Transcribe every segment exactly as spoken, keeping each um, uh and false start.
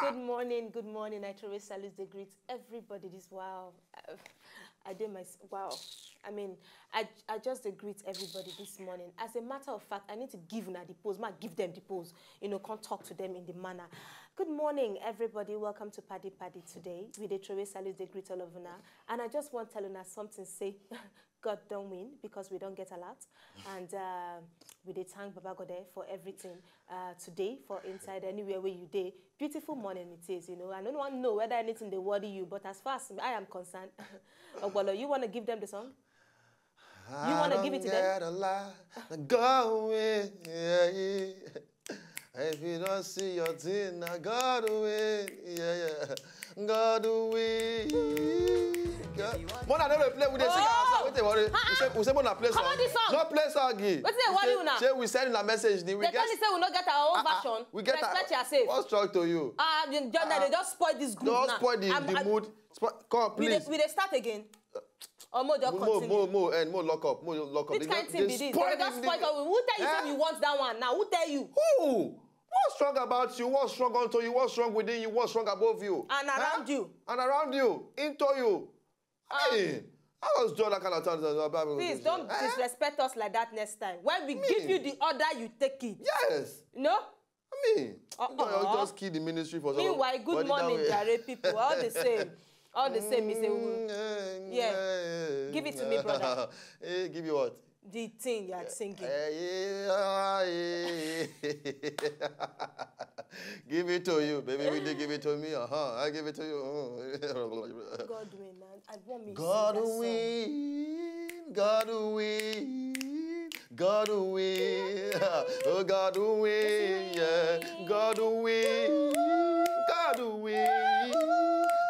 Good morning, good morning. I truly salute the greet everybody this wow. Uh, I did my s- wow. I mean, I I just dey greet everybody this morning. As a matter of fact, I need to give una the pose. Ma give them the pose. You know, can't talk to them in the manner. Good morning, everybody. Welcome to Paddy Paddy today. We dey truly salute the greet all of una. And I just want to tell una something. Say, God don't win because we don't get a lot. And uh, we dey thank Baba God eh, for everything uh, today, for inside anywhere where you dey. Beautiful morning it is, you know. I don't want to know whether anything they worry you, but as far as I am concerned, Ogbolo, you want to give them the song? You wanna give it to them? Get a lot. Go away. Yeah, yeah. If you don't see your thing, now God will. Yeah, yeah. God will. God. Mona never play with the singer. Oh! Wetin dey worry? We say we say Mona play song. Comot this song. No play song. Eh. Wetin dey worry una? Say we send una message. Ni we They get. Tell me say we no get our own Ah, ah, version. We get. Respect Our, yourself. What's wrong to you? Ah, you just, they just spoil this groove Don't now. spoil the, I'm- the I'm- mood. Spo- come on, We dey, please. We dey start again. Omo, just Mo continue. mo mo and mo lock up. Mo lock up. Which They kind just- thing they be this? spoil They just the- spoil for we. Who tell you say Eh? we want that one now? Who tell you? Who? What's wrong about you? What's wrong unto you? What's wrong within you? What's wrong above you? And around Eh? You. And around you. Into you. Ah. Hey, I was doing that kind of time. Please don't disrespect us like that next time. When we Me. Give you the order, you take it. Yes. No? I mean, Uh-uh. you just kill the ministry for some. Meanwhile, good But morning, that way- jare people. All the same. All the same, is a Mm, eh, Yeah. eh, Give it to me, eh. Brother. Hey, give you what? The thing you are singing. Eh, yeah, ah, yeah. Give it to you, baby. Will you give it to me? Uh huh. I give it to you. God win, man. I want me to God sing that song. Win, God win, God win, oh God win, yeah, God win, God win,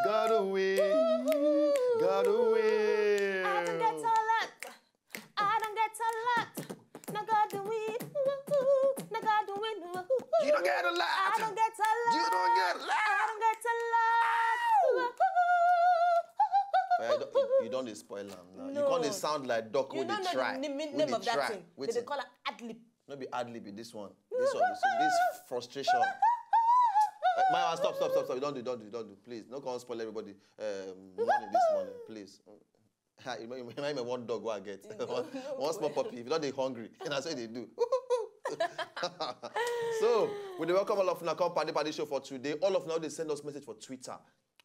God win, God win. I don't get a lot. I don't get a lot. No God do we. No God do we. You don't get a lot. I don't get a lot. You don't get a lot. I don't get a lot. Well, you don't, you, you don't dey spoil am now. You No. Can't dey sound like duck You wey don't dey know try. the name, Wey name dey of that try. thing. They Wetin? Dey call it ad lib. No be ad lib be this one. This one, you see, this frustration. Eh, my man, stop, stop, stop, stop. You don't do, don't do, don't do. Please, no come spoil everybody um, morning this morning, please. Ha, you know, you know, one dog wey I get. No, One, no one small problem. Puppy. If you don't dey hungry, and that's what they do. So, we dey welcome all of una come Paddy Paddy show for today. All of una dey send us message for Twitter.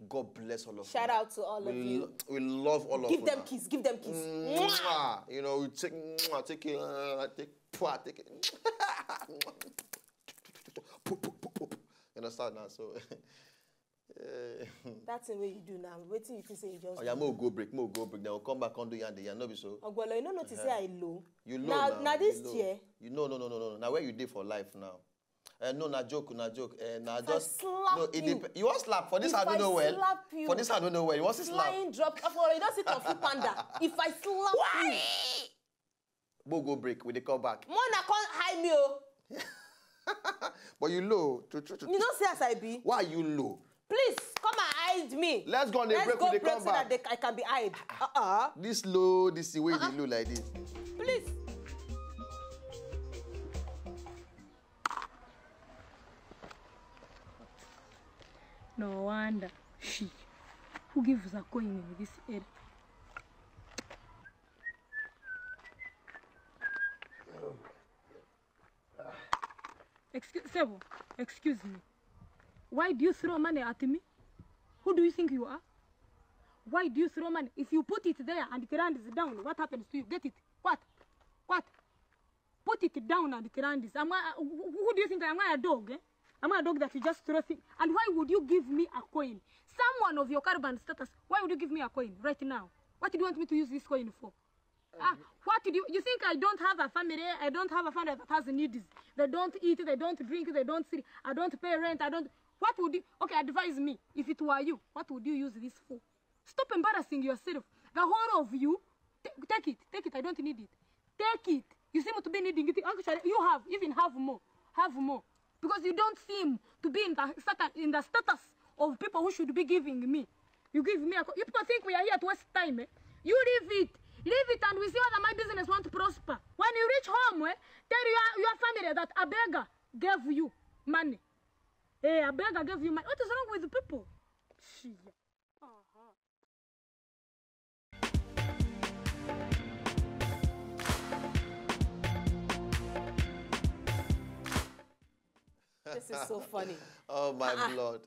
God bless all of Shout una. Out to all We of you. lo- we love all of Give una. Them kiss. Give them kiss. Mwah. Mwah. You know, we take, mwah, take it, uh, take, pwa, take it. Poop, poop, poop, poop. You understand now? So, eh, That thing wey you do now, wetin you think say you just oh yeah, do? Mo go break, Mo go break. Then we'll come back and do yan the yan. No be so. Ogbolo, you no notice say I low. You low Now, now. now You this low. Year. You know, no, no, no, no. Now where you dey for life now? Uh, no, na joke, na joke. Uh, na If I just slap no. It you, dep- you want slap for this. if I don't I know well. Slap you, For this, I don't know well. You want to slap? Flying drop. Oh, you don't see Kung Fu Panda. If I slap you, Mo go break. We dey come back. Mona come hide me. Oh. But you low. True, true, true. You don't see as I be. Why you low? Please come and hide me. Let's go on the Let's break. Go We dey break come so back. That they, I can be hide. Uh-uh. This low, this the way they low like this. Please. No wonder. She. Who gives a coin in this area? Excuse, Sebo, excuse me. Why do you throw money at me? Who do you think you are? Why do you throw money? If you put it there and it runs down, what happens to you? Get it? What? What? Put it down and it runs. Am I, who who do you think I am? Am I a dog? Eh? Am I a dog that you just throw things? And why would you give me a coin? Someone of your caravan status, why would you give me a coin right now? What do you want me to use this coin for? Ah, what do you, you think I don't have a family? I don't have a family that has needs. They don't eat, they don't drink, they don't sleep. I don't pay rent. I don't. What would you? Okay, advise me. If it were you, what would you use this for? Stop embarrassing yourself. The whole of you, t- take it, take it. I don't need it. Take it. You seem to be needing it. Actually, you have, even have more, have more, because you don't seem to be in the certain, in the status of people who should be giving me. You give me a co- you people think we are here to waste time. Eh? You leave it, leave it, and we see whether my business want to prosper. When you reach home, eh, tell your your family that a beggar gave you money. Hey, I beg, I give you my. What is wrong with the people? Shit. Uh-huh. This is so funny. Oh my Ah, ah. Lord.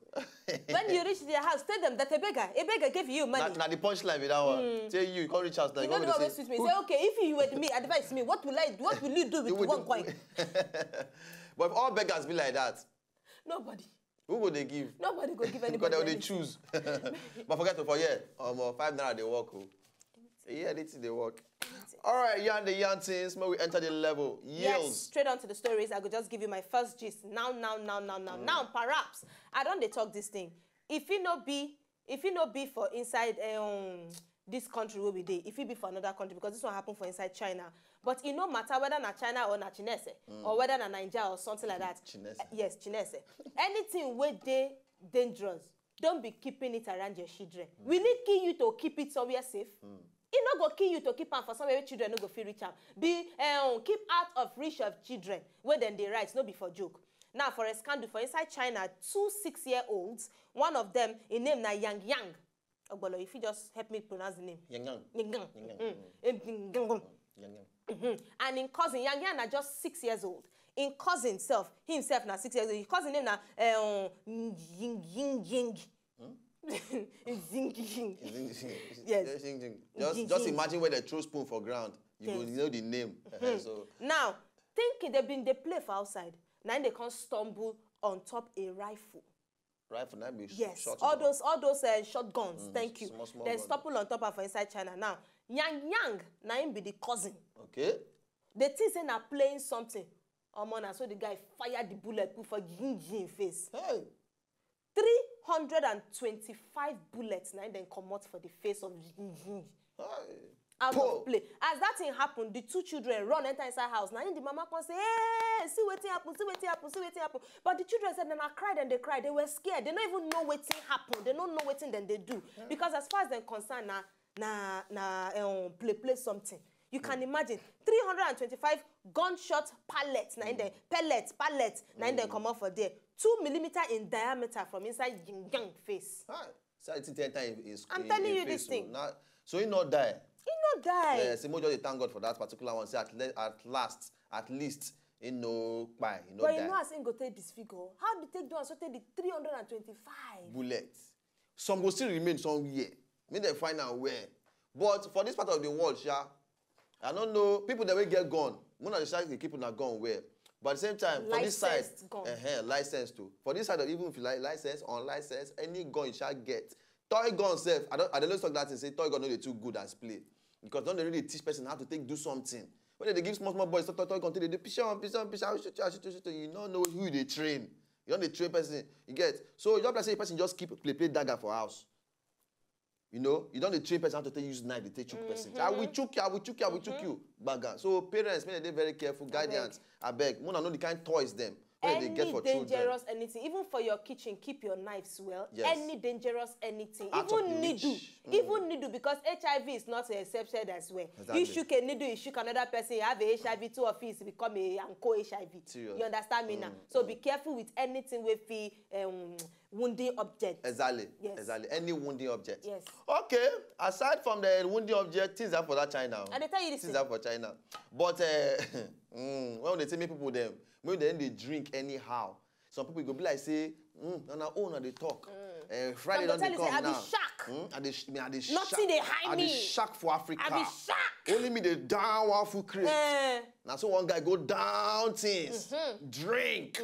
When you reach their house, tell them that a beggar, a beggar gave you Now, money. Now the punchline be that one. Say you, you can't reach house now. You You know can't the go way say, sweet me. Say, okay, if you were me, advise me. What will I? What will you do with you will one do- coin? But if all beggars be like that, Nobody. who go they give? Nobody go give anybody. Because they will dey Anything. Choose. But forget to forget. Um, uh, five naira they work. Oh. Yeah, anything they work. All right, yarn the yarn things. May we enter the level. Yes, Yields. Straight on to the stories. I could just give you my first gist now, now, now, now, now, now. Perhaps I don't they talk this thing. If it not be, if it not be for inside um this country where we dey, if it be for another country, because this one happened for inside China. But it no matter whether na China or na Chinese or whether na Nigeria or something like that. Chinese. Yes, Chinese. Anything where they dangerous, don't be keeping it around your children. Will it kill you to keep it somewhere safe? It no go kill you to keep am for somewhere where children no go feel reach am. Be um, keep out of reach of children. Where then they write, no be for joke. Now for a scandal for inside China, two six-year-olds, one of them, in name na Yang Yang. Ogbolo, if you just help me pronounce the name. Yang yang. Yang Yang. Yang Yang. Mm. Em, Yang Yang. Yang yang. Mhm. And in cousin, Yang Yang na just six years old. In cousin self, himself na six years old. His cousin name na um, Ying Ying Ying. Zing Ying. Zing, zing. Yes. Zing, zing. Just, Zing, just zing. Imagine where they throw spoon for ground. You go Yes. Know the name. So Now, thinking they been they play for outside. Now they can't stumble on top a rifle. Rifle, that be Yes, short all gun. Those all those uh, shotguns. Thank you. Small, small They gun. Stumble on top of inside China now. Yang Yang, na him be the cousin. Okay. The thing say na playing something. Omo, na so the guy fire the bullet put for Ying Ying face. Hey. Three hundred and twenty-five bullets na him then comot for the face of Ying Ying. Hey. Out Poor. Of play. As that thing happen, the two children run enter inside house. Na him the mama come say, "Hey, see wetin happen, see wetin happen, see wetin happen." But the children said, "Na cry dem dey cry. They were scared. They no even know wetin happen. They no know wetin dem dey do." Because as far as dem concern na na na um, play play something. You can imagine three hundred and twenty-five gunshot pellets na in dem pellet pellet na in dem comot for there, two millimeter in diameter from inside Ying Yang face. Hi. So I think ten time is. I'm telling you this thing. Now, so he not die. He no die. Yeah, say more just dey thank God for that particular one. Say at, le- at last, at least, he no kpai, he no But die. You know as him go take disfigure. How they take do am so take the three hundred and twenty-five? Bullet. Some go still remain somewhere. Make dem find am where. But for this part of the world, sha, I don't know. People that will get gun. One of the side they keep una gun where. But at the same time, for this side, Licensed gun. Uh-huh, license too. For this side of even if you like license, unlicensed, any gun you shall get. Toy gun self, I don't I don't talk that and say toy gun no dey too good as play. Because don't they really teach person how to take do something. When they give small small boys, toy toy gun, they do pish on, pish on, pish on, shoot, shoot, shoot, shoot, you don't know who they train. You don't dey train person. You get so you don't say person just keep play play dagger for house. You know, you don't dey train person how to take use knife, they take choke person. Say, "I will choke you, I will choke you, I will choke you." Baga. So parents, may they very careful, guardians. I beg, Mona know the kind toys them. Where they get Any for children. Dangerous anything, even for your kitchen, keep your knives well. Yes. Any dangerous anything, Out of even the needle, reach. Even needle, because H I V is not accepted as well. Exactly. You shook a needle, you shook another person, you have a H I V, two of you become a and co H I V. Serious. You understand me now? So be careful with anything with the um, wounding object. Exactly. Yes. Exactly. Any wounding object. Yes. Okay. Aside from the wounding object, things are for that China. I dey tell you this Things thing. Are for China. But uh, mm, when they tell me people them, when they, they drink anyhow. Some people go be like say, mm, na na own na dey talk. Eh, Friday Some go don dey tell you say, come "I be now. shark. Mm, I dey sh- me I dey Nothing shark. dey hide I dey me. Shark for Africa. I be shark. Only me dey down one full crate. Eh, Na so one guy go down things, drink,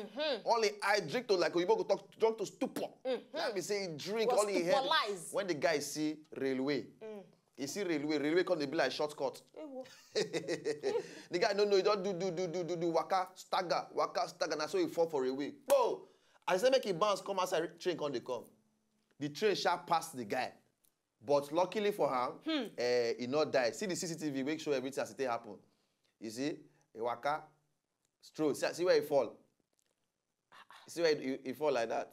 all he eye drink to like oyibo go talk drunk to stupor. Let me say he drink Was all he head. stuporize. When the guy see railway, he see railway, railway come dey be like shortcut. ewo. The guy no know, he don do do do do do do waka stagger waka stagger na so he fall for railway. Oh, I say make he bounce come outside, train come dey come. The train sharp pass the guy, but luckily for am, eh, he no die. See the C C T V, make sure everything as it take happen. You see, he waka, stroll. See, see where he fall. See where he, he fall like that.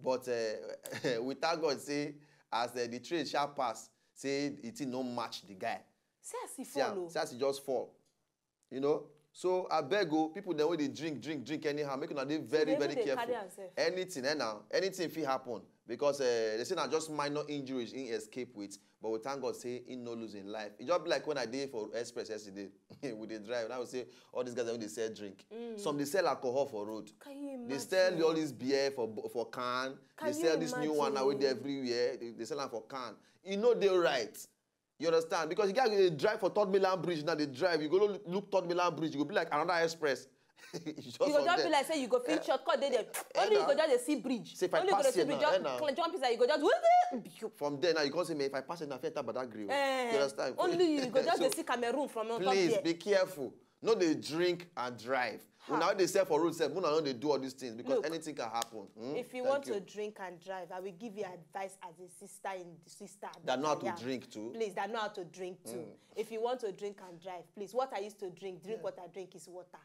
But uh, we thank God say as uh, the train sharp pass, say it thing no match the guy. See as he See, am- fall o. See as he just fall. You know, So I beg you, people dem wey dey drink, drink, drink anyhow, make una dey very, They very even dey carry careful. Am sef. Anything, eh, now, anything fit happen because uh, they say na just minor injuries he escape with. But we thank God say he no lose in life. It just be like when I dey for express yesterday, we dey drive. And I would say all these guys wey dey sell drink. Some dey sell alcohol for road. Can you imagine? They sell all this beer for bo- for can. Can They sell you this new one now wey dey imagine? Everywhere. They, they sell am for can. E no dey right. You understand? Because you guys dey drive for Third Mainland Bridge now. They drive. You go look, look Third Mainland Bridge. You go be like another express. It's just You go from just there. Be like say you go fit shortcut dey there. Eh, Only you na. Go just dey see bridge. Say if I Only you go pass dey see it bridge. now, eh, Just now. Cl- jump inside. You go just. From there now, you can't say me if I pass it now, I fit enter Badagry. Eh, You understand? Only you go just So, dey see Cameroon from on top please there. Be careful. No dey drink and drive. Ha. Now they sell for road sef. Una no dey do all these things because Look, anything can happen. Hmm? If you Thank want you. To drink and drive, I will give you advice as a sister in the sister. That know how I to am. Drink too. Please, that know how to drink too. If you want to drink and drive, please, what I used to drink, drink what I drink is water.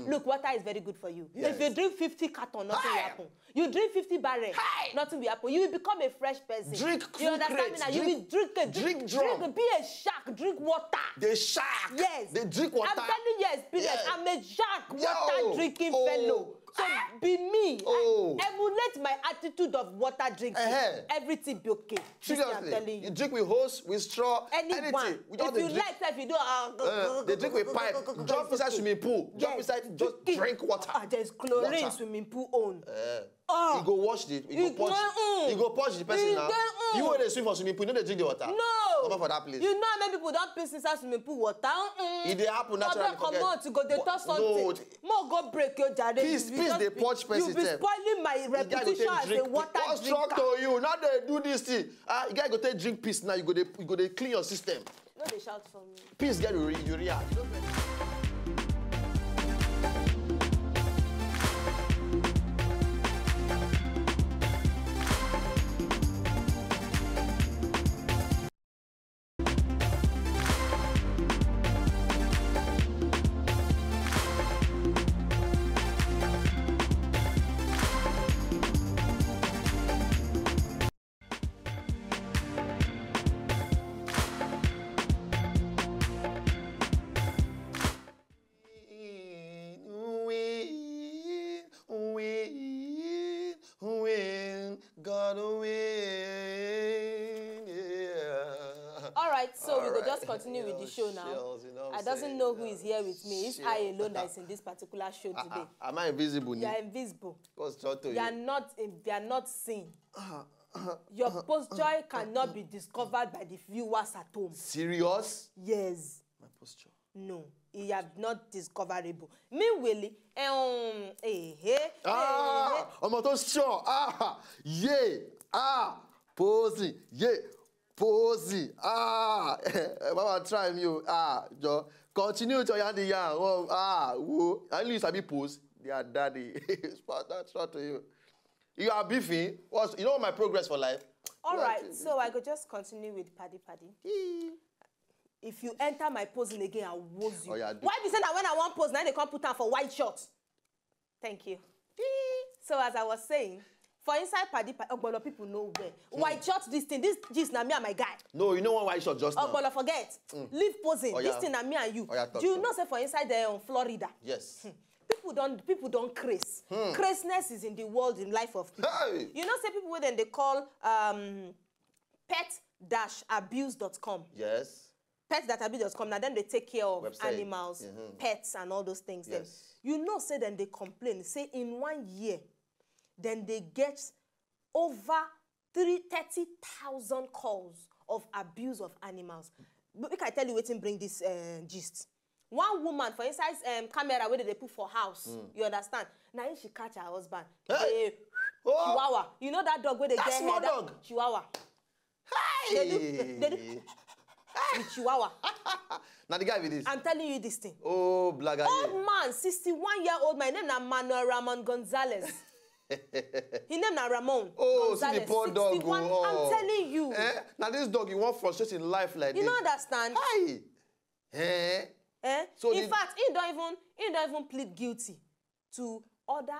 Look, water is very good for you. Yes. If you drink fifty carton, nothing will Hi! Happen. You drink fifty barrel, Hi! Nothing will happen. You will become a fresh person. Drink You full understand crate. Me now? You Drink- will drink a drink drum. Drink, be a shark. Drink water. They shark. Yes. They drink water. I'm telling you, experience. Yeah. I'm a shark. Yo. Water drinking Oh. Fellow. So be me. Oh. I emulate my attitude of water drinking. Eh-heh. Everything be okay. This thing I'm Seriously, telling you. Drink with hose, with straw, Anyone. Anything. We just If you drink. Like, if you do, uh, Uh, they drink with pipe. Jump inside swimming pool. Jump Yes. inside. Just drink water. Ah, there's chlorine Water. Swimming pool own. Uh, Ah. You go wash it. You go It purge. go, mm. You go purge the person It now. go, mm. You wey dey swim for swimming pool, you no dey drink the water. No. Come out for that place. You know how many people don piss inside swimming pool water? Mm-mm. E dey happen naturally. Come out, you go dey touch No. Something. Mo go break your jare. Piss, piss dey purge person You be sef. Spoiling my The guy go reputation take as a drink. Water What's wrong drinker. To you? Now they do this thing. Ah, you guy go take drink piss now. You go dey, you go dey clean your system. No dey shout for me. Piss get ure-, urea. You no Win, win, win, win. God win. Yeah. All right, so we go All right. Just continue with the Yo, show now. shells, you know what I I'm doesn't saying? Know who is here with me. It's Shells. I alone that is in this particular show today. Ah, am I invisible? You are invisible. What's wrong to You are you? Not. In, you are not seen. Your posture cannot be discovered by the viewers at home. Serious? Yes. My posture. No, you are not discoverable. Meanwhile, um, eh, eh, Ah, ọmọ tó sure. Ah, yeah. Ah, posing. Yeah, posing. Ah, mama try me o. Ah, jọ continue to yan the yan. Oh, ah, wo. I only sabi pose. Their daddy. That's wrong to you. You are beefing. What's, you know my progress for life? All Like, right, so I go just continue with Paddy Paddy. If you enter my posing again, I will woz you. Oh, yeah, do. Why be say that when I want pose, now they come put on for white shorts? Thank you. So as I was saying, for inside Paddy Paddy, Ogbolo people know where. White shorts, this thing, this gist na me and my guy. No, you know what? Why short just now? Ogbolo forget. Leave posing. Oh, This yeah. thing na me and you. Oh, yeah, talk, Do you talk. Know say for inside the um, Florida, Yes. People don't people don't craze. Craziness is in the world in life of people. Hey! You know, say people wey dem dey call um, pet dash abuse dot com. Yes. Pet dash abuse dot com. Now then they take care of Website. Animals, pets, and all those things. Dem. Yes. You know, say then they complain. Say in one year, then they get over three thirty thousand calls of abuse of animals. But make I tell you wetin bring this uh, gist. One woman for inside um, camera wey dem dey put for house, you understand? Na him she catch her husband. Hey! Dey Oh! Chihuahua. You know that dog wey dey That get small hair? Dog. Chihuahua. Hey! They do, they do, with Chihuahua. Now the guy with this. I'm telling you this thing. Oh, black guy. Old man, sixty-one year old man, his name na Manuel Ramon Gonzalez. His name na Ramon Oh, see the Gonzalez, poor dog. sixty-one. Oh. I'm telling you. Eh? Now this dog, you want frustrate in life like You this. Don't understand? Hi. Eh? Eh? So In the- fact, he don't even he don't even plead guilty to other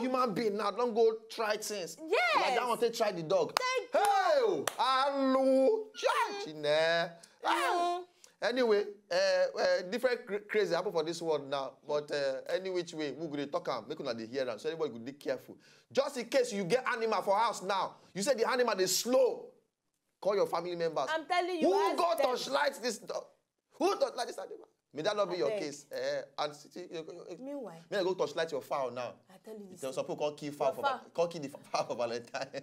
human being now don go try things. Yes. Like that one take try the dog. Thank Hey, oh, hello, church, ne. Ah. Mm. Anyway, uh, uh, different cra- craze dey happen for this world now. But uh, any which way, we go dey talk am. Make una dey hear am. So everybody go dey careful. Just in case you get animal for house now, you say the animal dey slow. Call your family members. I'm telling you, Who ask go them. Torchlight this dog? Who torchlight this animal? May that not be your Abeg. Case. Eh, and see, you, you, you, Meanwhile, may I go torchlight your fowl now. I tell you this. Tell some people come kill fowl Your for fowl. Val- come kill the fowl for Valentine.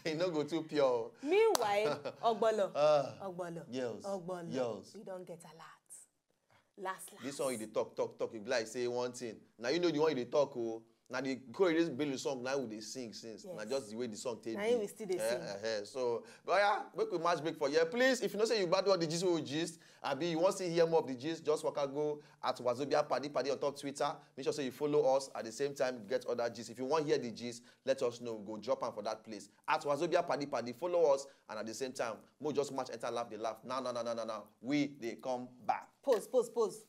E no go too pure. Meanwhile, Ogbolo, Ah, Ogbolo, girls, Ogbolo, girls. We don get alert. Last last. This one you dey talk talk talk, you be like say one thing. Now you know the one you dey talk, oh. Now the Korede Bello song now we dey sing since. Yes. Now just the way the song take Na be. him we still dey Eh, sing. eh, eh. So, but yeah, make we match break for here. Please, if you know say you bad what the gist wey we gist, abi you wan see hear more of the gist, just waka go at Wazobia Paddy Paddy on top Twitter. Make sure say you follow us at the same time, get other gist. If you wan hear the gist, let us know. We go drop am for that place. At Wazobia Paddy Paddy, follow us, and at the same time, mo just match enter laugh the laugh. Now, now, now, now, now, now. We dey come back. Pause, pause, pause.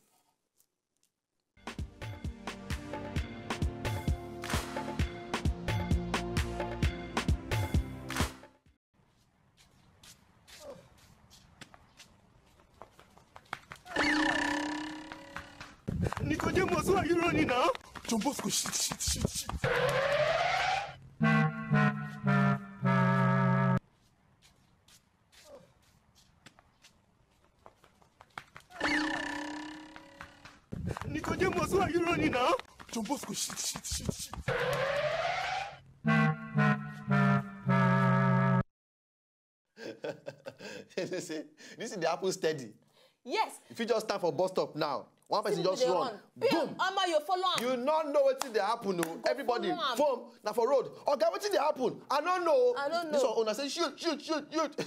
Nicodemus, why are you running now? John Bosco, shit, shit, shit, shit. Nicodemus, why are you running now? John Bosco, shit, shit, shit, shit. You see, this is the apple steady. Yes. If you just stand for bus stop now, one person just run. Boom. Omo, you follow am. You no know wetin dey happen o. Everybody, form na for road. Oga, wetin dey happen? I no know. I no know. This one, una say shoot, shoot, shoot, shoot.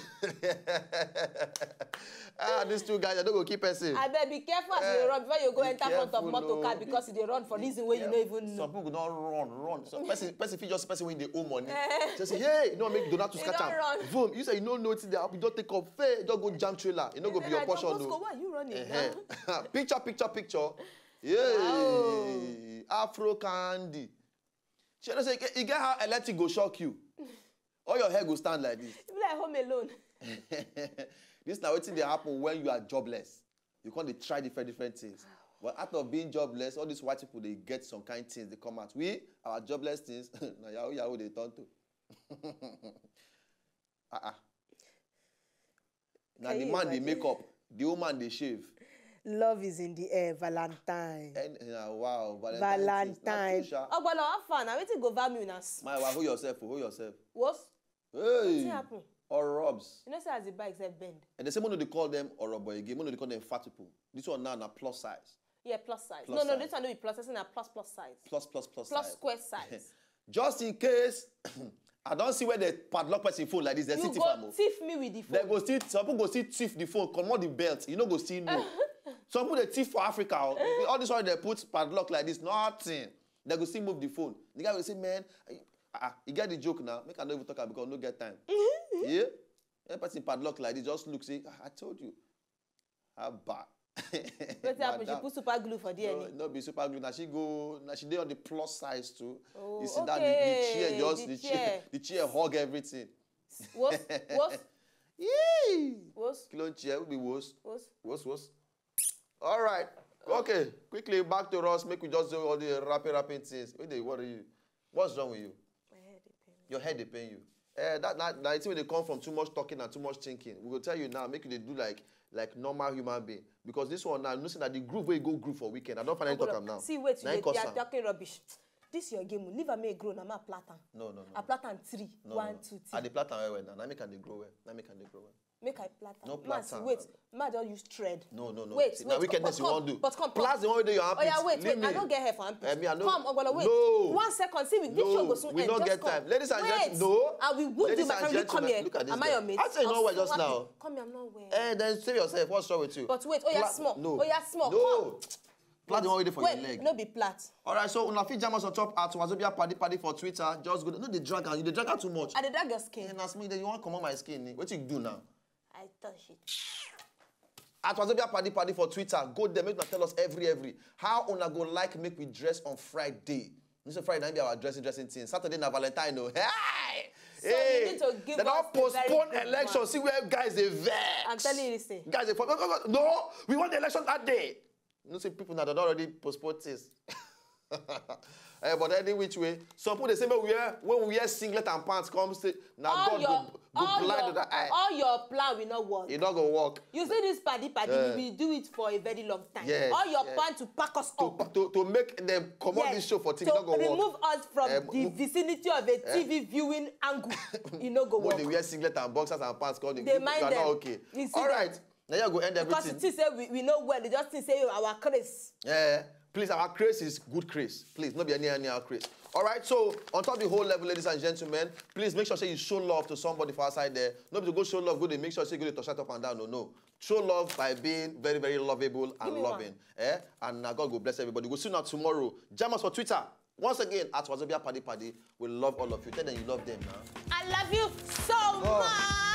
Ah, these two guys, I no go kill person. Abeg, be careful as you dey run before you go enter front of motor car, because you dey run for reason wey you no even know. Some people don run, run. So person, person fit just person wey dey owe money. Just say, "Hey, no, make Donald to scatter." Boom, you say you no know wetin dey happen. You just take up fair, just go jam trailer. E no go be your portion o. Why are you running? Picture, picture, picture. Yeah. Afro Candy. She no say e get how electric go shock you. All your hair go stand like this. You be like Home Alone. This na wetin dey happen when you are jobless. You come dey try different, different things. But out of being jobless, all these white people, they get some kind things they come out. We, our jobless things, na yahoo yahoo they turn to. Ah, ah. Now the man they make up, the woman they shave. Love is in the air, Valentine. And, uh, wow, Valentine. Valentine. Ogbolo, how far now? Wetin go value now? My wife, hold yourself, hold yourself. What? Hey. Wetin happen? Or Robs. You know say as the bike sef bend. And the same one they call them Orobo again, one they call them fat people. This one now na plus size. Yeah, plus size. No, no, this one no be plus size, na plus plus size. Plus plus plus size. Plus square size. Just in case, I don't see where the padlock person phone like this. They sit if I'm thief me with the phone. They go still, some people go still thief the phone, comot the belt. You know, go still know. Some people they thief for Africa. Oh. All this one they put padlock like this, nothing. They go still move the phone. The guy will say, "Man, I, I, you get the joke now. Make I no even talk am because I no get time." Yeah. Any person padlock like this, just look, say, "Ah, I told you." How bad? Wetin happen? She put super glue for there. No, no be super glue. Now she go, now she dey on the plus size too. Oh, you see that the, the chair just, the chair, the chair hug everything. What? What? Yee! What? Kilo chair will be worse. What? Worse, worse. All right. Okay. Quickly back to us. Make we just do all the wrapping, wrapping things. What they worry you? What's wrong with you? My head dey pain me. Your head dey pain you. Eh, that, that, that thing wey dey come from too much talking and too much thinking. We go tell you now, make you dey do like, like normal human being. Because this one now, you know say na the groove wey go groove for weekend. I don finally talk am now. See, wait, you are talking rubbish. This your game, leave am make e grow, na ma plait am. No, no, no. I plait am three, no, one, no, two, three. I dey plait am well well now. Na make am dey grow well. Na make am dey grow well. Make I plait am. No plait am. Wait, ma just use thread. No, no, no. Wait, wait, na wickedness you wan do. But come, plait the one wey dey your armpit. Oh yeah, wait, wait. I no get hair for armpit. Eh, me, I no. Come, Ogbolo, wait. No. One second, see, this show go soon end. We no get time. Ladies and gentlemen, no. I will wound you, my friend. Come here. Look at this. Am I your mate? I say you no wear just now. Come here, I'm not wearing. Eh, then save yourself. What's wrong with you? But wait, oh yeah, small. No. Oh yeah, small. No. Plait the one wey dey for your leg. No be plait. All right, so una fit jam us on top at Wazobia Paddy Paddy for Twitter. Just go. No, dey drag am. You dey drag am too much. I dey drag your skin. Eh, na small, you wan comot my skin. Wetin you do now? I touch it. At Wazobia Paddy Paddy for Twitter. Go there, make una tell us every, every. How una go like make we dress on Friday? You say Friday na be our dressing, dressing thing. Saturday na Valentine o. Hey! So you need to give us a very good one. They don postpone election. See where guys dey vex. I'm telling you this thing. Guys dey for, no, we want the election that day. You know say people now don already postpone things. Eh, but any which way, some people dey say make we wear, when we wear singlet and pants come say na God go, go blind their eye. All your plan will not work. E no go work. You see this paddy paddy, we will do it for a very long time. Yes, yes. All your plan to pack us up. To, to, to make them comot this show for thing, e no go work. To remove us from the vicinity of a T V viewing angle, e no go work. When they wear singlet and boxers and pants come, they mind them. You are not okay. All right. Now you go end everything. Because you think say we, we know well, they just think say our craze. Eh, please, our craze is good craze. Please, no be any, anyhow craze. All right, so on top the whole level, ladies and gentlemen, please make sure say you show love to somebody for outside there. No be to go show love, go dey make sure say you go dey touch up and down. No, no. Show love by being very, very lovable and loving. Eh? And na God go bless everybody. We'll see you now tomorrow. Jam us for Twitter. Once again, at Wazobia Paddy Paddy. We love all of you. Tell them you love them now. I love you so much.